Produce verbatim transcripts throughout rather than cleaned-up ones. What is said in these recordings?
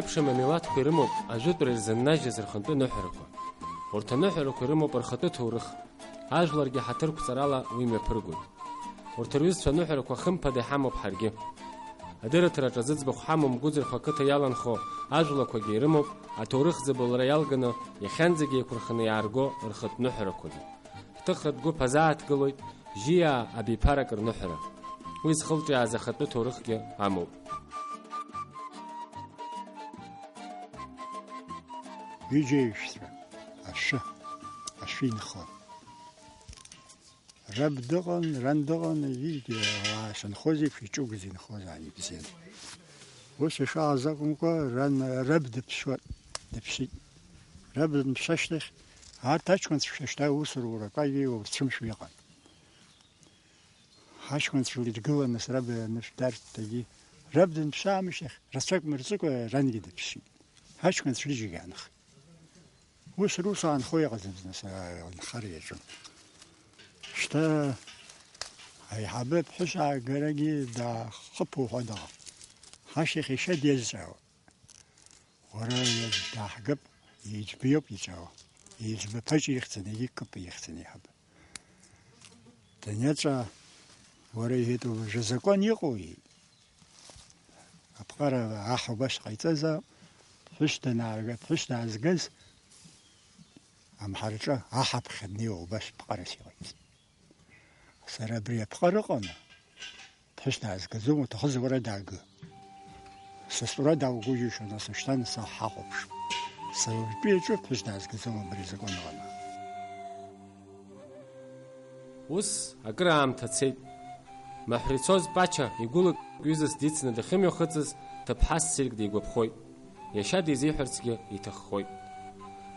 Еиԥшым амилаҭқәа ирымоуп ажәытәра ирзыннажьыз рхатәы ныҳәарақәа. Урҭ аныҳәарақәа ирымоуп рхатәы ҭоурых. Ажәларгьы ҳаҭырқәҵарала уи мҩаԥыргоит. Урҭ рҩызцәа аныҳәарақәа хымԥада иҳамоуп ҳаргьы. Адырраҭараҿы зыӡбахә ҳамоу Мгәыӡырхә ақыҭа иаланхо ажәлақәагьы ирымоуп аҭоурых ӡыбылра иалганы иахьанӡагьы еиқәырханы иаарго рхатә ныҳәарақәагьы. Ҳҭыхратә гәыԥ азааҭгылоит Жьиаа абиԥарак рныҳәара. Уи зхылҿиааз ахатәы ҭоурыхгьы амоуп. Ҩыџьа еиҩшәцәа, ашәы, ашәы инхо. Раб дыҟан, ран дыҟан, егьигьы ауаа шынхоз еиԥш, иҿыгәӡа инхозаарын, ибзиан. Ус ишыҟаз акәымкәа, ран, раб дыԥшуа, дыԥшит. Раб данԥшашьҭахь, арҭ аҷкәынцәа шьҭа аус рурақәа иеиуа рцәымшәо иҟан. Ҳаҷкәынцәа лыдгыланы сраб анышә дарҭ дагьы, раб данԥшаамышьҭахь, рацәак мырҵыкәа рангьы дыԥшит. Ҳаҷкәынцәа рыџьагьы аанхеит. Ус рус аанхо иҟаӡамызт, нас, анхара иаҿын. Шьҭа аиҳабы аԥҳәыс аагарагьы даахыԥо ҳәа дыҟан. Ҳашьҭахь иашьа диазҵаауа. Уара дааҳгап, иӡбаҩуп иҵаауа. Иӡба ԥаҵа ихьӡын, егьи кыпа ихьӡын аиҳабы. Даныҵаа, уара, иҳәеит, уажәы азакәан иҟоуи? Аԥҟара аҳ убас ҟаиҵазаап, ԥҳәыс данаарга, ԥҳәыс даазгаз амҳараҿы аҳ аԥхьа днеиуа убас ԥҟарас иҟаиҵеит. Сара абри аԥҟара ыҟоума? Ԥҳәыс даазгаӡом, уҭахызар уара даагы. Са стәара дааугәышьоит, нас ушьҭан са ҳахәаԥш. Сара уажәтәи аҿы ԥҳәыс даазгаӡом абри азакәан аҟны. Ус акыраамҭа цеит. Маҳәра ицоз Пача игәылак ҩызас дицны дахьымҩахыҵыз, ҭыԥҳа ссирк дигәаԥхоит. Иашьа дизиҳәарцгьы иҭаххоит.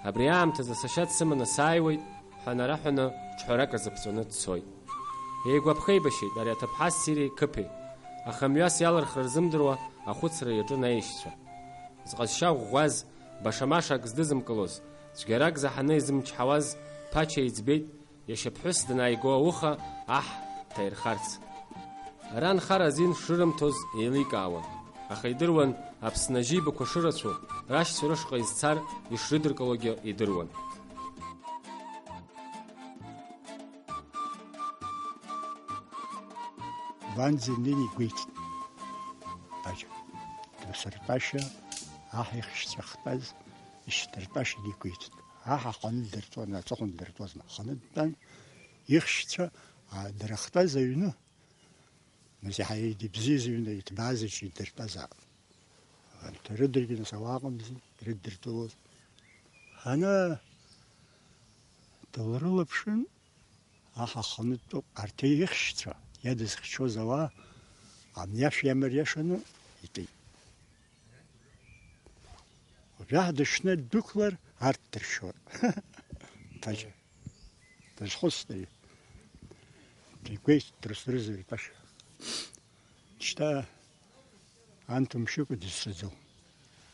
Абри аамҭазы сашьа дсыманы сааиуеит, ҳәа нараҳәаны ҽҳәарак азыԥҵәаны дцоит. Еигәаԥхеибашьеит ари аҭыԥҳа ссири қыԥеи, аха мҩас иалырхра рзымдыруа ахәыцра иаҿын аишьцәа. Зҟазшьа ӷәӷәаз, баша-маша ак здызымкылоз, цәгьарак заҳаны изымчҳауаз Ԥача иӡбеит, иашьа ԥҳәыс данааиго ауха аҳ дҭаирхарц. Ара анхара азин шрырымҭоз еиликаауан, аха идыруан Аԥсны ажьибақәа шырацәоу, рашьцәа рышҟа изцар ишрыдыркылогьы идыруан. Уанӡа инеины игәеиҭеит. Аџь-, дасыртәашьа, аҳ ихьшьцәа ахьтәаз ишьҭыртәашьагьы игәеиҭеит. Аҳ аханы дыртәон, аҵыхәан дыртәозма, аханы дтәан, ихьшьцәа, а, дырхтәаз аҩны, нас иаҳа идыбзиаз аҩны, иҭбааз аҿы идыртәазаап. Анҭ рыдыргьы нас ауаа ыҟамзи, ирыддыртәылоз. Ана дылрылаԥшын, аҳ аханы дтәоуп, арҭ ихьшьцәа, иадызхьчоз ауаа, амни ашә иамариашаны итәеит. Уажәы аҳ дышны ддәықәлар, арҭ дыршьуан. Ԥача. Дазхәыцт ари. Дигәеиҭеит, дрызрызоит Пача. Шьҭа анҭ умшьыкәа дызцаӡом,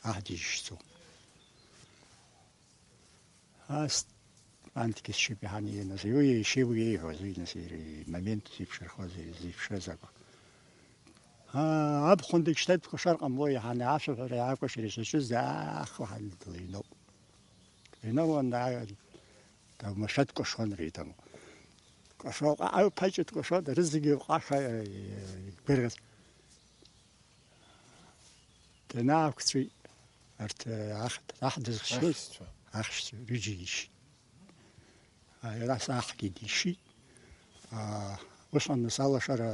аҳ дишьцо. Ас анҭгьы сшьып иҳан иианыз, уи ишьеи уи иеиҳәоз, уи нас иара имомент зеиԥшырхоз, зеиԥшраз акәын. Аа, абхәындагь шьҭа дкәашар ҟамло иҳан, ашәаҳәара иаакәашара ишаҿыз, аах, уаҳа длыҩноуп. Дыҩналан, даа-, Тамашәа дкәашон реиҭаму. Кәашо, ҟаҟаҩ ԥаҷа дкәашо, дара зегьы ҟаша, э, гәырӷьаҵәа. Данаақәҵәи, арҭ, э, аҳ-, аҳ дызхьчоз, ахьшьцәа. Ахьшьцәа, ҩыџьа ишьит. А, иара саахгьы дишьит. А, усҟан нас алашара,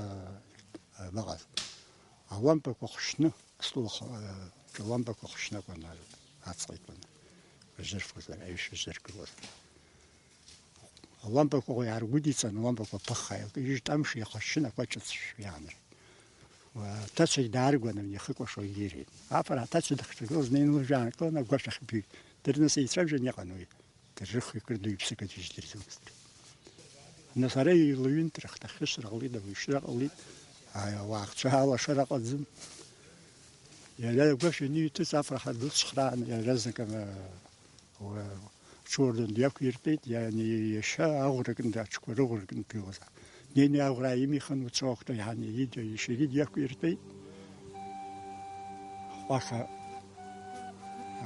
а, баҟаз. Алампақәа хшьны, астол х-, а, алампақәа хшьны акәын, а, аҵҟьеит, аҩшәа зыркылоз. Алампақәа иааргәыдиҵан, алампақәа ԥыхха еилкыжьит, амш еихашьшьын, ақәа ҿыцшәа иаанырт. Уа, аҭацагь дааргәаны ихыкәашо ииреит. Афара аҭацәа дыхҿагылаз днеины лыжәҩа аанкыланы агәашә ахь дҩеит. Дара нас еицәажәан иҟан уи. Дара рыхҩык рыду иԥсык аӡәы издырӡомызт. Нас ара илҩынтра хҭахьысра ҟалеит, ауаҩшьра ҟалеит, ауаа ахцәа алашара ҟаӡам. Иара агәашә аниҭыҵ, афырҳәа длыцхрааны, иаразнак, ама, уа, аҽуардын дҩақәиртәеит, иани иашьа аӷәра кны, аҽқәа рыӷәра кны дгылазаап. Днеины аӷәра ааимихын, уцо ахәҭа иҳаны, ида, иашьагьы дҩақәиртәеит. Ҟәаха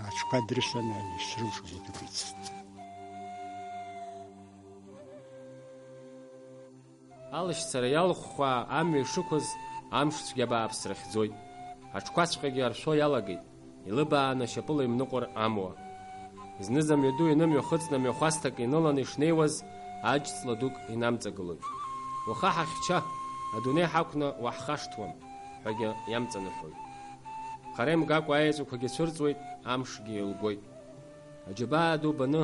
Аҽқәа дрысаны ишрылшоз идәықәиҵеит. Алашьцара иалхәхәа амҩа ишықәыз амш цәгьа бааԥс рыхьӡоит. Аҽқәаҵәҟьагьы аршәо иалагеит, илыбааны шьапыла имныҟәар амуа. Зны-зынла мҩаду инымҩахыҵны мҩахәасҭак иныланы ишнеиуаз, аџьҵла дук инамҵагылоит. Уаха ҳахьча, адунеи ҳақәны уаҳхашҭуам, ҳәагьы иамҵаныҳәоит. Хара имгакәа аеҵәақәагьы цәырҵуеит, амшгьы еилгоит. Аџьабаа ду баны,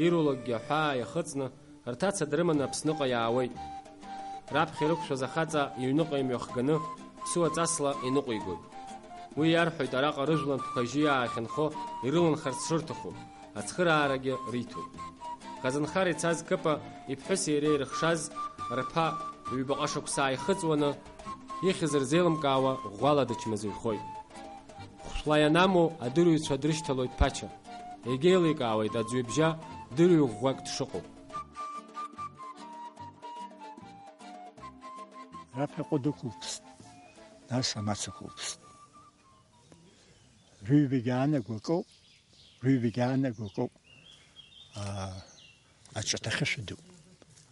ирулакгьы аҳәаа иахыҵны, рҭаца дрыманы Аԥсныҟа иаауеит. Раԥхьа ирықәшәаз ахаҵа иҩныҟа имҩахганы, ԥсуа ҵасла иныҟәигоит. Уи иарҳәоит араҟа рыжәлантәқәа ажьы иаахьынхо ирыланхарц шырҭаху, ацхыраарагьы риҭоит. Казанхар ицаз Кыпа иԥҳәыси иареи ирыхшаз рԥа ҩбаҟа шықәса ааихыҵуаны, ихьыз рзеилымкаауа ӷәӷәала дычмазаҩхоит. Хәшәла ианаму адырҩцәа дрышьҭалоит Ԥача. Егьа еиликаауеит аӡҩыбжьа дырҩ ӷәӷәак дшыҟоу. Раԥхьаҟа дықәылԥст, нас амаца ықәылԥст. Рыҩбагьы аанаго акоуп, рыҩбагьы аанаго акоуп. Аа, аҿаҭахьы шәыдуп.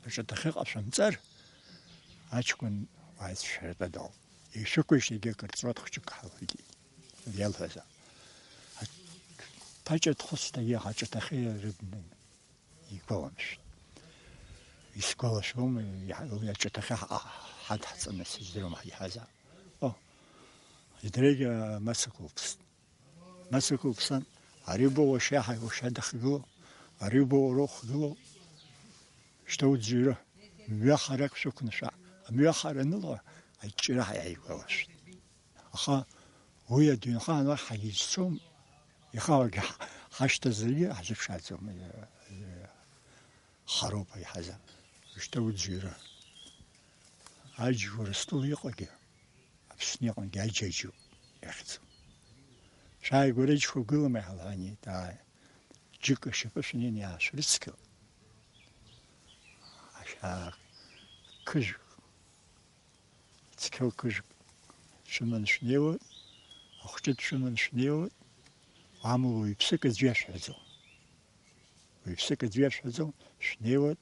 Аҿаҭахьы ҟашәымҵар, аҷкәын уааицәшәаратәа дауп. Ишәықәишь егьи акыр ҵуат хәҷык ҳалхигеит, иалҳәаз. Ԥача дхәыцт егьи аҿаҭахьы рыдны. Игәаламшәеит. Исгәалашәом, иаҳ-, уи аҿаҭахьы ҳа-, ҳадҳҵаны сыздыруам ҳаиҳазаап. О, идырҩегьы амаца ықәылԥст. Амаца ықәылԥсан, ари убоу уашьа ҳаи-, уашьа дахьгылоу, ари убоу уара ухгылоу. Шьҭа уӡырҩы, мҩахарак шәықәнашәа, амҩахара аныла аҷҷара ҳаиааигәалашәеит. Аха уи адунеихаан уахь ҳагьизцом, ихалагьы ҳ-, ҳашьҭазаргьы ҳазыԥшааӡом, э, э, хароуп аиҳаза. Шьҭа уӡырҩы. Аџь Урыстәыла иҟагьы, Аԥсны иҟагьы аџь-аџьуп иахьӡу. Шәааигәара аџьқәа гылама иҳалҳәан иеит, ааи. Џьыка шьапы шәанын иаашәрыцқьо. Ашәак, қыжәк. Цқьа қыжәк шәыманы шәнеиуеит, ахәҷы дшәыманы шәнеиуеит, амала уаҩԥсык аӡә иашәҳәаӡом. Уаҩԥсык аӡә иашәҳәаӡом, шәнеиуеит,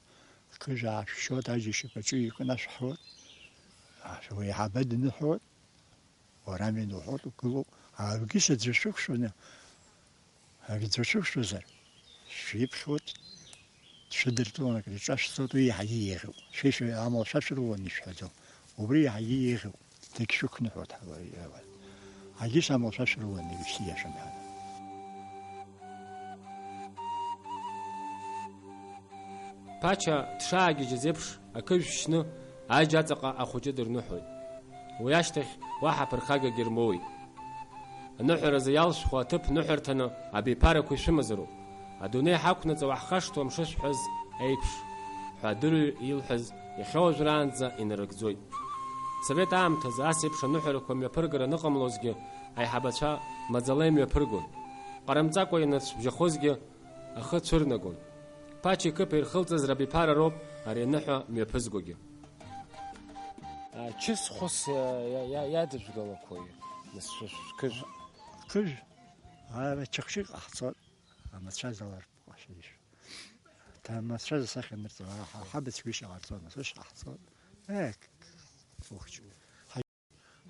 қыжә аашәшьуеит, аџь ишьапаҿы икнашәҳауеит, уеиҳабы дныҳәоит, уара амҩан уҳәоит, угылоуп, аргьы саӡәы шәықәшәаны, Агьӡуа шәықәшәозар, шәиԥхьоит, дшәыдыртәалан акрыҿашәҵоит, уи иаҳагьы еиӷьуп. Шәи шәи амала шәашәыруан ишәҳәаӡом. Убри иаҳагьы еиӷьуп, дагьшәықәныҳәоит ҳәа. Агьыс амала шәашәыруан ишәзиашам ҳәа. Ԥача дшаагьежьыз еиԥш, ақыжә шьны, аџь аҵаҟа ахәыҷы дырныҳәоит. Уи ашьҭахь уаҳа ԥырхагагьы рмоуит. Аныҳәаразы иалшәхәа аҭыԥ ныҳәарҭаны абиԥарақәа ишәымазароуп. Адунеи ҳақәнаҵ уаҳхашҭуам шысҳәаз еиԥш, ҳәа адырҩ илҳәаз иахьа уажәраанӡа инарыгӡоит. Совет аамҭазы ас еиԥш аныҳәарақәа мҩаԥыргара аныҟамлозгьы, аиҳабацәа маӡала имҩаԥыргон. Ҟарымҵакәа ианацәбжьахозгьы, ахы цәырнагон. Ԥача иқыԥа ирхылҵыз рабиԥара роуп ари аныҳәа мҩаԥызгогьы. А, чыс хәыс, а, иа-, иа-, иадыжәгалақәои, нас, шәы-, шәқыжә? Қыжә, ара чыхшьык ҟаҳҵоит, амацәаз аларԥҟашәа ишәа. Ҭа-, амацәаз асахьа нырҵо, ара ҳа-, ҳабацәа ишьа ҟарҵон, нас, ишьа ҟаҳҵоит. Ех, ухьчу.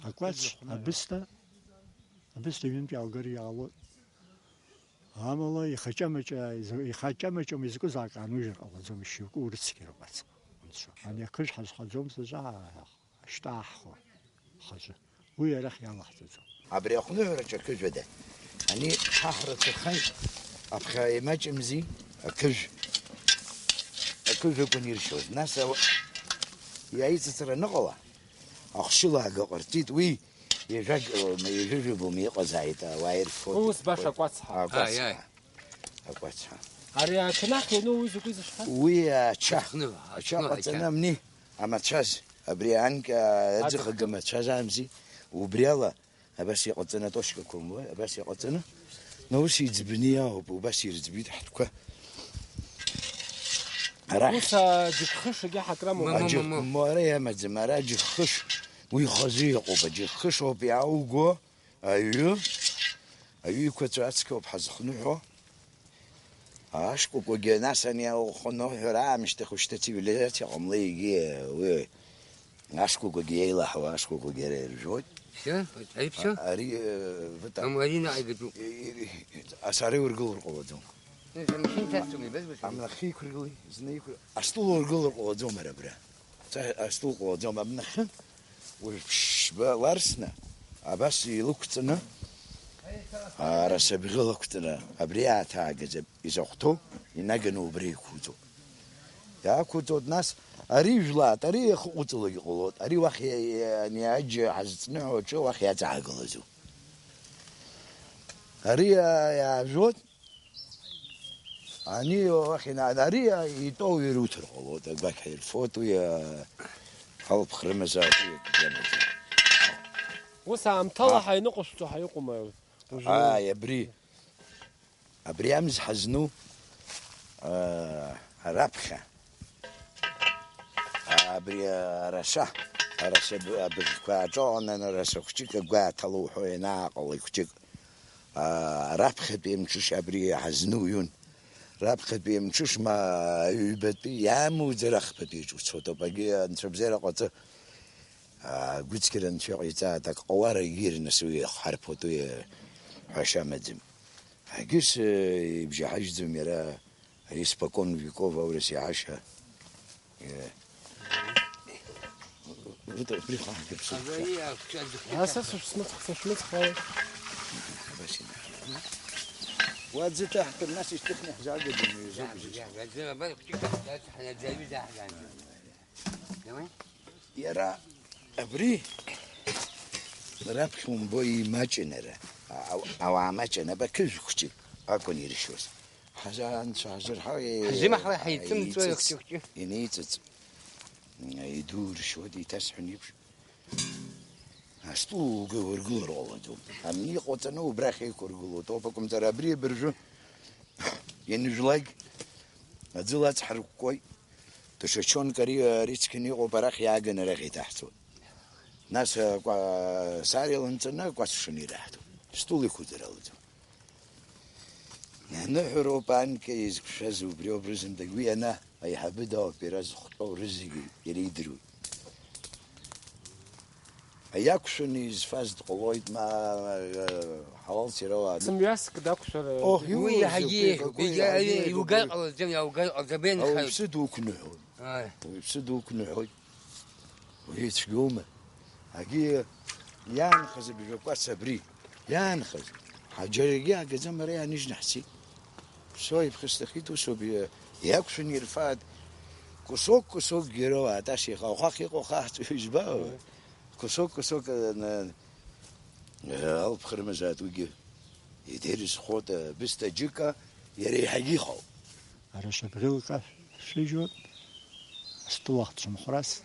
Акәац, абысҭа, абысҭа ҩынтә иаалгар иаалоит. Амала ихаҷамаҷа, ихаҷамаҷома изкыз акы аанужьыр ҟалаӡом, ишьоукы урыцқьароуп аҵх. Ани ақыжә ҳазхаӡом саҿа ашьтәа аҳхо хазы. Уи арахь иалаҳҵаӡом. Абри ахәныҳәраҿы ақыжәада. Ани ҳаҳра ҭаххеит, аԥхьа имаҷымзи, ақыжә. Ақыжә акәын иршьуаз. Нас ауа-, иаиҵыҵра аныҟала, ахәшьылаага ҟарҵеит, уи ҩажәа-, ҩажәа-жәабоума иҟазааит, ауаа ирфоит. Ус баша акәац ҳәа. Акәац Ааи, ааи. ҳәа. Акәац ҳәа. Ари ачанах иану уи закәи зышҳәа? Уи ача. Ачхны, Ача ачхны, ҟаҵаны ача. Амни, амацәаз. Абри анкьа аӡыхага Аӡыхага. Мацәаз амзи. Убри ала, абас иҟаҵаны аточкақәа умбои, абас иҟаҵаны. Наус иӡбны иаауп, убас ирӡбит ҳтәқәа. Арахь. Ус аџьыкхышагьы ҳакрам Ма, ма, Аџьык-, ма, ма. Мара иамаӡам, ара аџьыххыш, уи хазы иҟоуп, аџьыххыш ауп иаауго, аҩы, Аҩ-, еиқәаҵәа ацқьоуп ҳазхныҳәо. Ашкәакәагьы нас ани ауха ныҳәара аамышьҭахь ушьҭа цивилизациа ҟамлеигьы уи ашкәакәагьы еилаҳауа ашкәакәагьы ара иржәуеит. Все? Ари все? А-, ари, э, вот так. Амарина айгатәуп. И-, и-, и-, ас ара иургылар ҟалаӡом. Амшын ҭасҵом, ибазгәышьоит. Амнахьы иқәыргылеи, зны иқәыр-, астол ургылар ҟалаӡом ара абра. Ца-, астол ҟалаӡом, амнахьы. Уажә ԥшьба ларсны, абас илықәҵаны, ара сабӷьы лықәҵаны, абри иааҭаагаӡа изахәҭоу, инаганы убри иқәуҵоит. Иаақәуҵоит, нас ари жәлаат, ари иахыҟуҵалак иҟалоит, ари уахь иа-, иа-, ани аџь ҳазҵныҳәо аҿы уахь иаҵаагылазу. Ари иа-, иаажәуеит, Ани уахь ина-, ари итәоу ируҭар ҟалоит, агәақьҳәа ирфоит уи, а, алԥх рымазаап уи акгьы амаӡам. Ус аамҭала А. ҳаиныҟәышәҵо ҳаиҟәыма уажәы? Ааи, абри, абри амз ҳазну, а, раԥхьа. Абри араса, араса аб-, абыржәқәа ааҿалананы араса хәҷык агәы ааҭало уҳәо ианааҟала хәҷык, аа, раԥхьатәи амҽыш абри ҳазныҩын. Раԥхьатәи амҽыш ма ҩбатәи иамуӡар ахԥатәи иҿ уцоит, абагьы анцәа бзиара ҟаҵы, аа, гәыцқьара анцәа иҟаиҵааит, ак ҟауарагьы ирнасы уи иахҳарԥоит уи ҳәашьа амаӡам. Агьыс, э, ибжьаҳажьӡом иара. Испокон веков аурыс иаҳаша. Э. Вот, убри хааӡа ԥсуп. Аса сышәсмыцх-, сышәмыцхрааит. Абас ина. Уа ӡы ҭаҳкыр, нас ишьҭыхны иаҳзаагеит, имҩазык бжьыс. Иара абри раԥхьа умбои, имаҷын ара. Ау-, ауаа маҷын, абақьыжә хәҷык акәын иршьуаз. Ҳазанцәа ҳазырҳау, Ҳзымҳауа ҳаиҵымҵуа иҵыҵ, хәҷы-хәҷы. Инеиҵыҵ. Идуршьуеит, иҭасҳәон еиԥш. Астол угы-, ургылар ҟалаӡом. Амни иҟоуҵаны убрахь еиқәыргылоит. Ауп акәымзар, абри абыржәы ианжәлак, аӡы лацҳаркәкәоит. Даҽа чонк ари, ари цқьаны иҟоуп, арахь иааганы арахь иҭаҳҵоит. Нас, а, кәа-, сар иланҵаны акәац шаны ираҳҭоит. Стул иқәуҵар алаӡом. Аныҳәароуп анкьа изықәшәаз убриоуп рызынтәык. Уи ана аиҳабы дауп, иара зыхҟьоу рызегьы иара идыруеит. Иақәшәаны изфаз дҟалоит, ма, а, ҳалалс иара уаа. Зымҩаск дақәшәар, Оҳ, Уи иуаҩ иаҳагьы закәи, еиӷьуп, какой иаҳагьы иаҳагьы еиӷьуп, иугар уи. Ҟалаӡом, иаугар ҟалаӡом, Ауаҩԥсы еинхаҩ. Дуқәныҳәоит. Ааи. Уаҩԥсы дуқәныҳәоит. Уи цәгьоума? Агьи иаанхаз абжакәац абри, иаанхаз. Ҳа џьарагьы аагаӡам, ара иааныжьны ҳцеит. Ԥсуа иԥхасҭахеит, усоуп, иа-, иақәшәаны ирфааит. Кусок, кусок героа, атас иҟоу, ахәах иҟоу хаҳҵо, избау? Кусок, кусок, э, на-, э, алԥха рымазаат уигьы. Идерысхоит, э, бысҭа џьыка, иара еиҳагьы ихоуп. Ара шьапӷьылк ашәыжьуеит, астол ахь дшымхәрас,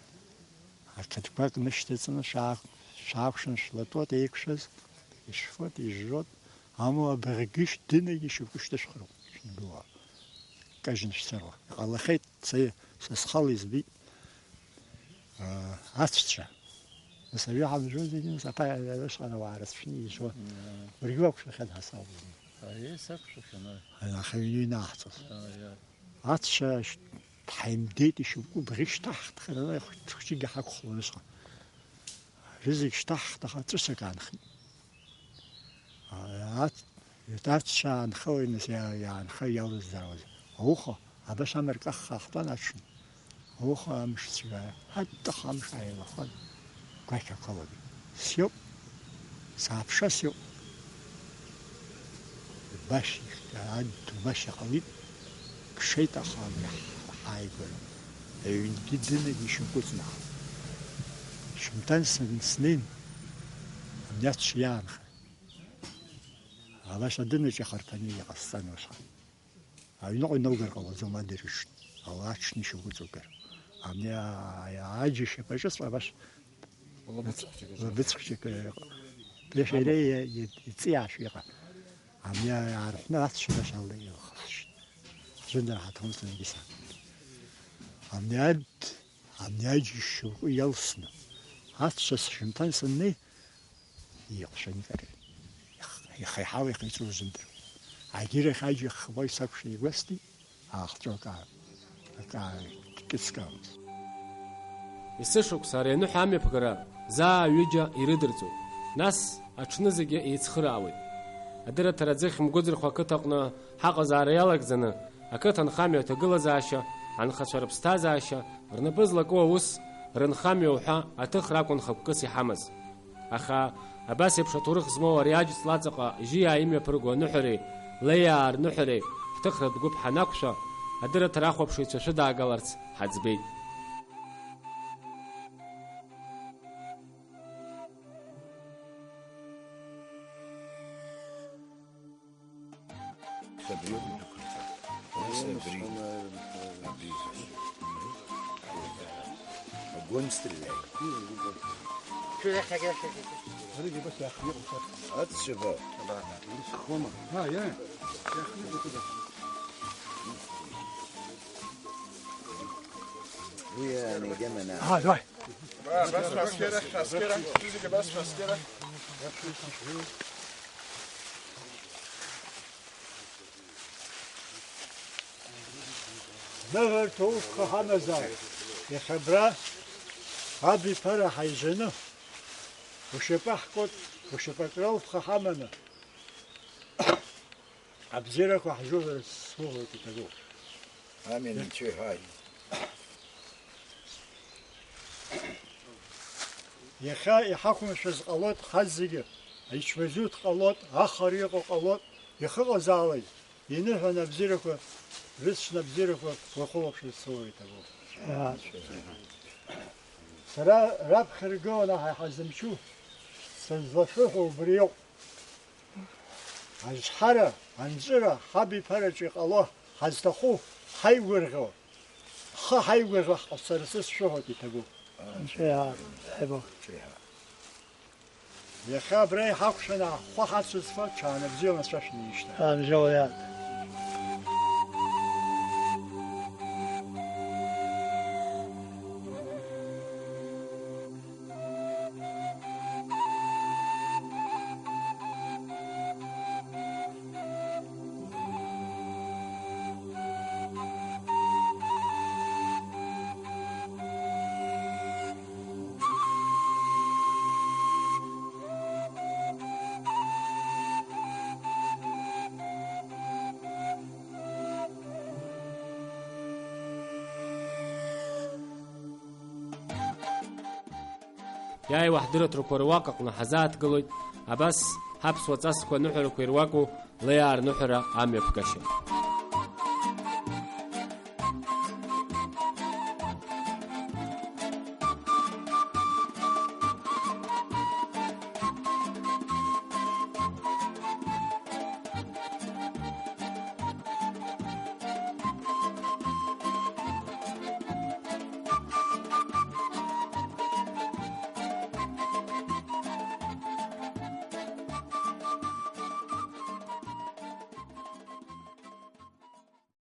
аҽадқәак нышьҭаҵаны шәаа-, шәаакәшан шәлатәоит, еиқәшәаз, ишәфоит, ижжоит, амала абӷьыжә дынагьы шьоукы шьҭышәхроуп, шәангылоуп. Кажьны шәцароуп. Иҟалахьеит, са, са схала избеит. Аа, ацәцәа. Нас аҩы ҳамжәозаргьы, нас аԥа иара усҟан ауаа рацәаны ижуан. Мм. Уаргьы уақәшәахьан ҳасаб. Аиеи, сақәшәахьан, аи. Аи, аха ҩны инаҳҵоз. Аи, аи. Ацәа ш-, ҳаимдеит, ишьоукы бӷьы шьҭаҳхит, хара хәыҷ-, хәыҷыкгьы ҳақәхалон усҟан. Рызегь шьҭаҳхит, аха ҵәыцак аанхеит. Аҭ-, еиҭа ацәа аанхауеит, нас иа-, иаанхеит иалызҵаауаз. Ауха, абас амаркахха ахтәан аҽны. Ауха амш цәгьа, ҳаттаха амш ааилахәын. Гәакьақәалагеит. Сиоуп, сааԥша сиоуп. Башьа, адгьыл башьа ҟалеит. Кшеит, аха абри ҳааигәара. Аҩнгьы дынагьы ишьақәыцнаҳ. Шьымҭан сан-, снеин, абни ацәа иаанхеит. Алашьа дынаҿ ихарԥаны иҟасҵан усҟан. Аҩныҟа инаугар ҟалаӡом адырҩаҽны, ала аҽны ишьақәыҵоугар. Абни а-, а-, аџь ишьапаҿыҵәҟьа абас лабыҵхәҷык лабыҵхәҷык ыҟан. Иашьа иара иа-, иа-, иҵиаашәа иҟан. Абни аарҳәны ацәа абас ала илхысшьит. Аӡәы дара ҳаҭаумҵан егьи сакәын. Абни ад-, абни аџь ишьоукы иалсны, ацәа сшьамҭан саннеи, Иҟәшәаны икареит. Иахҟьа Ихеиҳау ихеиҵәоу зымдыруа. Агьырахь аџьа хбои сакәшеи игәасҭеит, аахҵәо акы, акы кьыцкаауеит. Есышықәса ари аныҳәа амҩаԥгара заа ҩыџьа ирыдырҵоит. Нас аҽны зегьы еицхыраауеит. Адырраҭара аӡыхь Мгәыӡырхәа ақыҭаҟны ҳаҟазаара иалагӡаны, ақыҭанхамҩа аҭагылазаашьа, анхацәа рыԥсҭазаашьа, рнапы злаку аус, рынхамҩа уҳәа аҭыхра акәын хықәкыс иҳамаз. Аха абас еиԥш аҭоурых змоу ари аџь ҵла ҵаҟа жьиаа имҩаԥырго аныҳәареи леиаа рныҳәареи ҳҭыхратә гәыԥ ҳанақәшәа, адырраҭара ахәаԥшыҩцәа шәыдаагаларц ҳаӡбеит. Абри ауп идәықәырҵаз. Нас абри. Абри. Агәы нстрелиааит. Ацәаба. Уи анагьамана. Абас шәаскьара, шәаскьара, шәызегь абас шәаскьара. Ныҳәа рҭоурых ҳамазааит. Иахьа абра абиԥара ҳаижаны, ушьапы ҳкуеит, ушьапаҿра уԥха ҳаманы, абзиарақәа ҳжәыларц суҳәоит иҭабуп. Амин, ицәеиҳәааит. Иахьа иҳақәымшәаз ҟалоит ҳазегьы, ичмазаҩ ҟалоит, ахара иҟоу ҟалоит, иахьыҟазаалак, иныҳәа абзиарақәа, рыцәа абзиарақәа уахылаԥшырц суҳәоит иҭабуп. Сара раԥхьа ргыланы ҳа иҳазымчу сызлашәыҳәо убри ауп. Ажҳара, анҵәыра, ҳабиԥараҿы иҟало ҳазҭаху, ҳаигәырӷьо, ҳхы ҳаигәырӷьо ҳҟасҵарц сшәыҳәоит иҭабуп. Анцәа иаҳа, ҳаибо. Иахьа абра иҳақәшәаны ҳхәы ҳацызфа, ҽаанбзиала анцәа шәнеишьҭ. Амзауиат. Иааиуа ҳдырраҭарақәа руак аҟны ҳазааҭгылоит абас ҳаԥсуа ҵасқәа аныҳәарақәа ируаку леиаа рныҳәара амҩаԥгашьа.